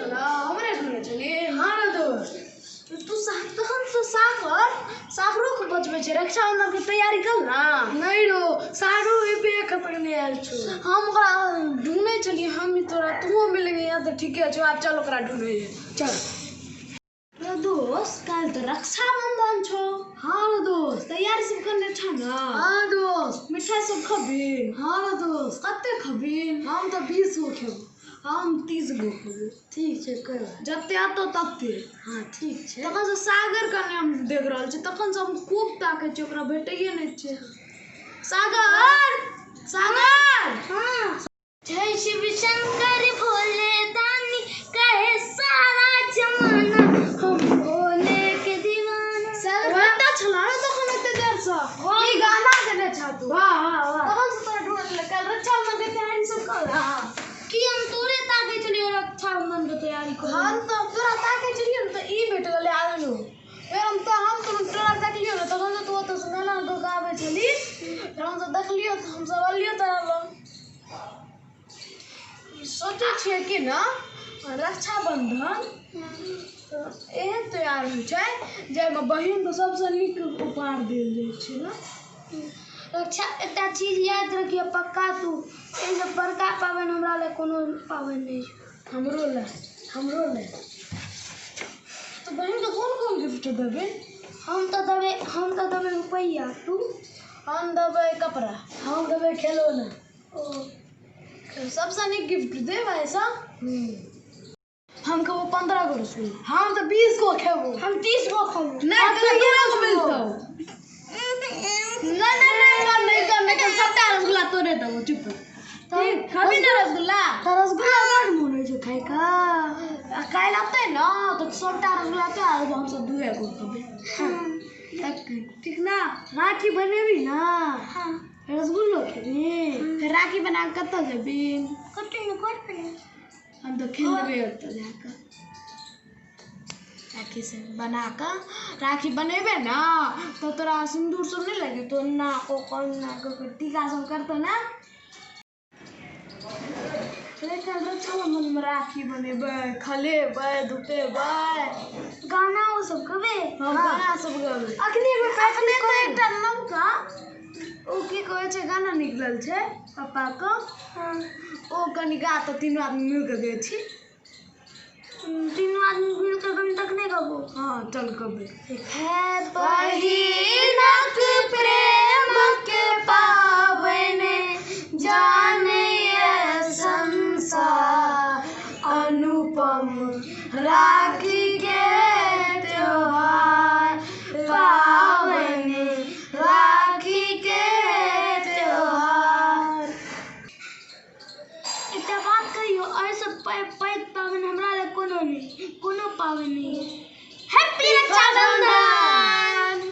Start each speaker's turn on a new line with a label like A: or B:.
A: भेलौ? हमरे ढूंढै छली?
B: हाँ रे दोस्त।
A: तू तखन से सागर सागरो के बचबै छै, रक्षाबंधन के तैयारी कर ना।
B: नहीं रो, सारू एबे एखन तक नहीं आयल छौ।
A: हम ओकरा ढूंढै छलियै, हम ही तोरा तूहो मिल गई तऽ ठीके छौ। आब चल ओकरा ढूंढै,
B: चल।
A: रे दोस्त, काल्हि तऽ रक्षाबंधन छौ।
B: हाँ रे दोस्त।
A: तैयारी सब करने छ ना?
B: हाँ दोस्त।
A: मिठाई सब खबी?
B: हाँ रे दोस्त।
A: कते खबी?
B: हम तऽ 20 गो खेबो।
A: हम 30 गो खेबो।
B: ठीक छै, कोइ
A: जते आतो तते।
B: हाँ, ठीक छै।
A: तखन से सागर कने हम देख रहल छी, तखन से हम खूब ताकै छी, ओकरा भेटैये नहि छै। सागर, सागर।
C: हाँ। जय शिव शंकर भोले दानी, कहे सारा जमाना हम भोले के दीवाना।
A: सागर, कतऽ छला रे तखन एते देर से? ई गाना देने छा तू?
B: वाह वाह वाह।
A: तखन से तोरा ढूंढ ले। काल्हि रक्षाबंधन के तैयारी सब कर।
C: कि हम तोरे ताकै छलियो रक्षाबंधन के तैयारी कर?
A: हम तऽ तोरा ताकै छलियै ने तऽ ई भेट गेलै आदमी। फेर हम तऽ हम तो तोरा देखलियो ने, तखन से तू ओतऽ से मेला कऽ के आबै छली, फेर हम सब देखलियो तऽ हम सब अलियो तोरा लग। सोचै छियै कि ने रक्षाबंधन एहन त्योहार होइ छै जाहिमे बहिनके सबसँ नीक उपहार देल जाइ छै ने।
C: रक्षा, एकटा चीज याद रखिए पक्का तू, एहिसँ बड़का पाबनि हमरा लए कोनो पाबनि नहि छै।
A: हमरो लए,
B: हमरो ले।
A: तऽ बहिनके कोन कोन गिफ्ट देबै?
C: हम तऽ देबै रुपैआ, तू?
A: हम देबै कपड़ा।
B: हम देबै खेलौना।
C: ओ।
A: सबसँ नीक गिफ्ट देब ऐसा। हम खेबो 15 गो रसगुल्ला।
B: हम तऽ 20 गो खेबो।
C: हम 30 गो खेबो।
A: नहि, तोरा 2 गो मिलतौ। नहीं नहीं नहीं नहीं नहीं नहीं नहीं, सबटा रसगुल्ला तोरे देबो, चुप। ठीक, खाबी ना रसगुल्ला?
C: तऽ रसगुल्ला बड़ मोन होइ छै खाइके।
A: आ काल्हि अतै ने तऽ सबटा रसगुल्ला तो आब हमसब दुए गो खेबै।
B: ठीक ना? राखी बनेबी ना?
C: हाँ।
B: रसगुल्लो खेबी?
A: फेर राखी बना कऽ कतऽ जेबी?
C: कतऽ ने कर पे।
A: हम तऽ खेलबै ओतऽ जाकऽ राखी से बना कऽ। राखी बनेबै ने तऽ तोरा सिन्दूर सब नहि लगेतौ? ना कऽ ना कऽ टीका सब करतौ ना। रक्षाबंधनमे राखी बनेबै, खलेबै, धुपेबै।
C: गाना ओ सब गबै।
A: हम गाना सब गबै।
C: अखने एगो।
A: अखने तऽ एकटा नवका ओ की कहै छै गाना निकलल छै पप्पाके। ओ कनि गा तऽ तीनू आदमी मिल कऽ गै छी।
C: तीनू आदमी मिल कऽ गम तक नहि गबो।
A: हाँ, चल गबै।
C: है।
A: बहिनक प्रेमक पाबनि जाने संसार, अनुपम राखी के त्योहार, पाबनि राखी के त्योहार।
C: एकटा बात कहियौ, एहिसँ पैघ पैघ पाबनि हमरा लए कोनो नहि, कोनो पाबनि नहि। हैप्पी रक्षाबंधन।